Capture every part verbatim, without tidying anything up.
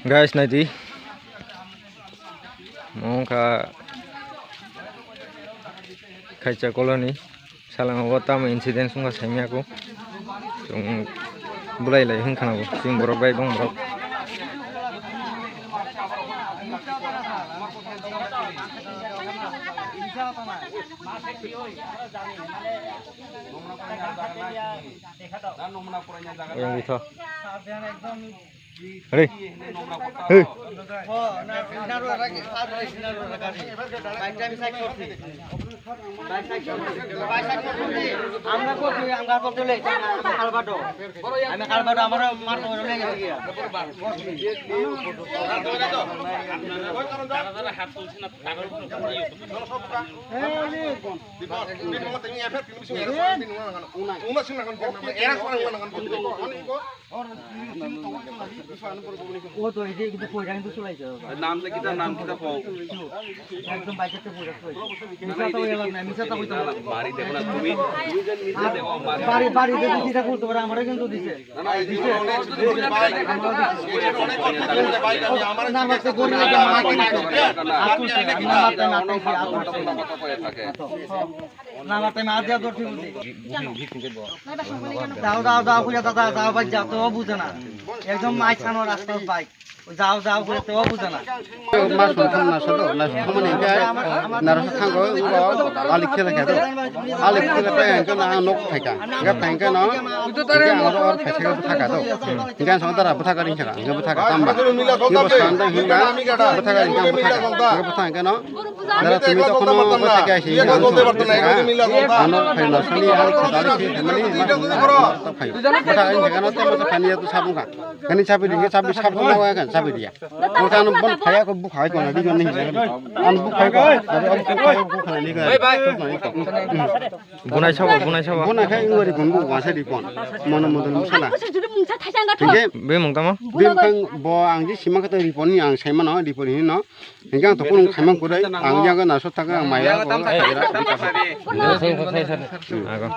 Guys, naidi. Mongkha Khaicha colony. Salang o tamo incident sungkha saimya ko. Chung bulai lai hwn khana bo. Chwng borok bai bong borok. Yang ditho. Ready? Hey. আমরা করছি, আমরা তো চলে, আমি কালবাটো, আমি কালবাটো, আমার মার তো চলে গেছে গিয়া। ও তো এই যে কিন্তু কইরা কিন্তু চলে যাবে। নাম তো কিতা, নাম কিতা কও? একদম বাইকেতে পড়ে চলে যাবে। মিছা তো এলাম না, মিছা তো কইতাম না। বাড়ি দেখো না তুমি, তুমি যে নিজে দেখো, বাড়ি। বাড়ি, বাড়ি দেখো, কিতা করতে পারে, আমারে কিন্তু দিছে। না, না, এই যে অনেক কিছু দিছে, ভাই। না, আমার তো গরিব লাগে, মাকে দিছে। আপু ছিল, আমার মাথায় না খাইছে, আপু ছিল। কথা কয়ে থাকে। না, আমার তাই মাছ দেওয়া দরকার বুঝি। যাও, যাও, যাও, কইরা দাদা, যাও, ভাই, যাও, তো বুঝে না। একদম মাছ খানো রাস্তা, ভাই। যাও, যাও, কইরা তো বুঝে না। Mas monthan na sodo, na somani hingke naro thango, o ali khela khe do. Ali khela pai hingke na nok phaika. Hingke phaika no, hingke ang oro or phaisa khe bwtha ka do. Hingke ang song dara bwtha ka ring kha, hingke bwtha ka tamba. Hingke bo sanda hingke bwtha ka ring kha bwtha ka. Hingke bwtha hingke no. Dara tumi to kono bwtha ka si hingke ang song. Ano phai no sani ali khela ali khela mani mas monthan na sodo phai. Bwtha ka ring kha no tei bwtha ka ni ya tu sabung kha. Kani chabi ringke chabi sabung na wa kan chabi dia. Mo kan bon phaya ko bu khai ko na di ko ni. An bu khai ko. An bu khai ko bu khai ni ko. Bye bye. Bunai sabo, bunai sabo. Bunai khai ngori kon bu wa sa di kon. Mono model musala. Ang ko sujuru mungsa thajang ga tho. Hingke be mung tamo? Be mung bo ang ji simang kata di pon ni ang sai mano di pon ni no. Hingke ang to kun khai mang kurai ang yang na so ta ga mai ya ko. Ago.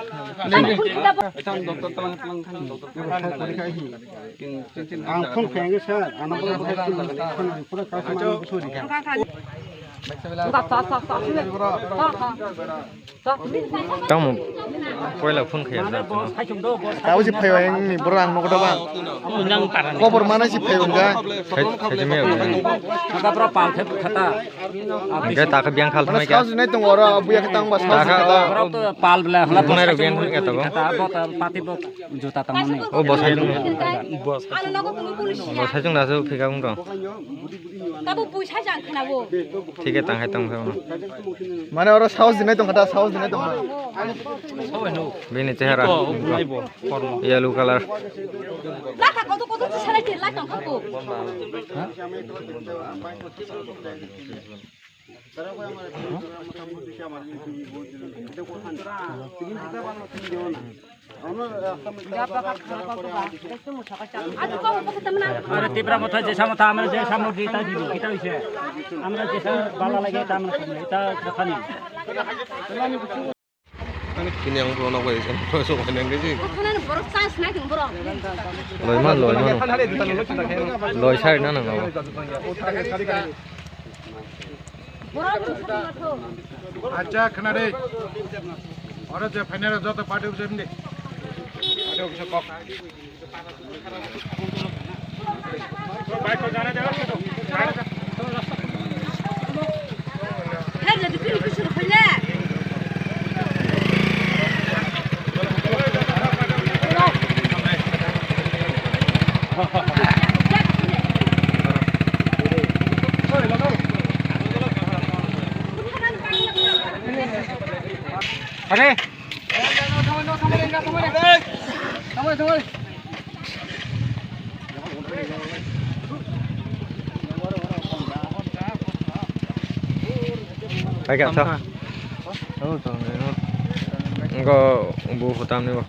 Ang phone khaiyang sir, ano phone khaiyang sir, phone pura customer ano sori kha. Tamo poila phone khaiyang sir. Tao si phaiwa yang ni borok ang nogo ba. Kobor mana si phaiwa ga. Khai khai me. Hingke ta khe biyang khal thamai kha. Saus jinai tongo oro, buya khe tang ba saus jinai ta. Borok to pal bela hla bunai rok biyang khal kha tongo. Kha ta bo ta pati bo juta tang mani. O bosai chung. Bosai chung nasu phika wng tong. Tabo buisai jang khna bo. Thik khe tang hai tong khe. Mane oro saus jinai tong kha ta, saus jinai tong kha. Bini chehara. Yellow color. Lata koto koto salai te lata ko. Are Tipra motha jesa motha amra jesa motha gita dibo gita hoise. Amra jesa bala lage ta amra gita khani. Ani kini ang bono bai jeng bono sok nang de ji. Loi man, loi man. Loi sai na nang. Borok ni saka thok. Acha khna de. Oro je phainai rok joto party office de. Party office kok. Are. Pakai apa? Oh, tahu ni. Enggak, bu hutan ni, bu.